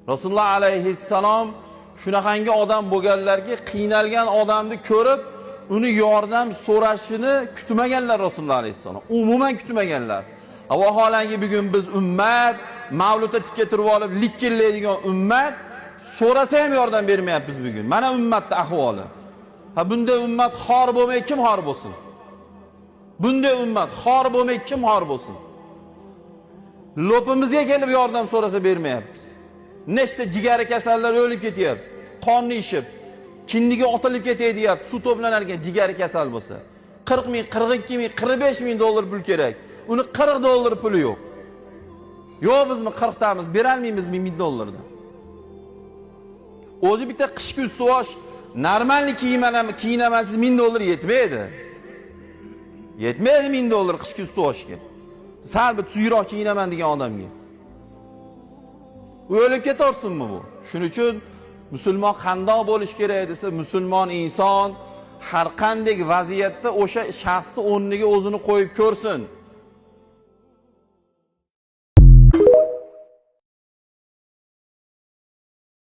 Rasululloh alayhissalom shunaqangi odam bo'lganlarki, qiynalgan odamni ko'rib, uni yordam so'rashini kutmaganlar Rasululloh alayhissalom. Umuman kutmaganlar. Vaholanki bugun biz ummat, mavludda tikka turib olib likillaydigan ummat, so'rasa ham yordam bermayapmiz bugun. Mana ummatning ahvoli. Ha, bunday ummat xor bo'lmay kim xor bo'lsin? Bunday ummat xor bo'lmay kim xor bo'lsin? Lo'pimizga kelib yordam so'rasa bermayapmiz. Nechta jigari kasallar o'lib ketyapti, qonni ishib, kindiga otilib ketay deyapti, suv to'planar ekan jigari kasal bo'lsa. 40 ming, 42 ming, 45 ming dollar pul kerak. Uni 40 dollar puli yo'q. Yo'q, bizmi 40 tamiz, berolmaymizmi 1000 dollardan. O'zi bitta qishki ustuvosh normalniy kiyinaman, siz 1000 dollar yetmaydi. Yetmaydi 1000 dollar qishki ustuvoshga. Sal bir tuzukroq kiyinaman degan odamga. U o'lib ketaversinmi bu? Shuning uchun musulmon qandoq bo'lish kerak desa, musulmon inson har qanday vaziyatda o'sha shaxsni o'rniga o'zini qo'yib ko'rsin.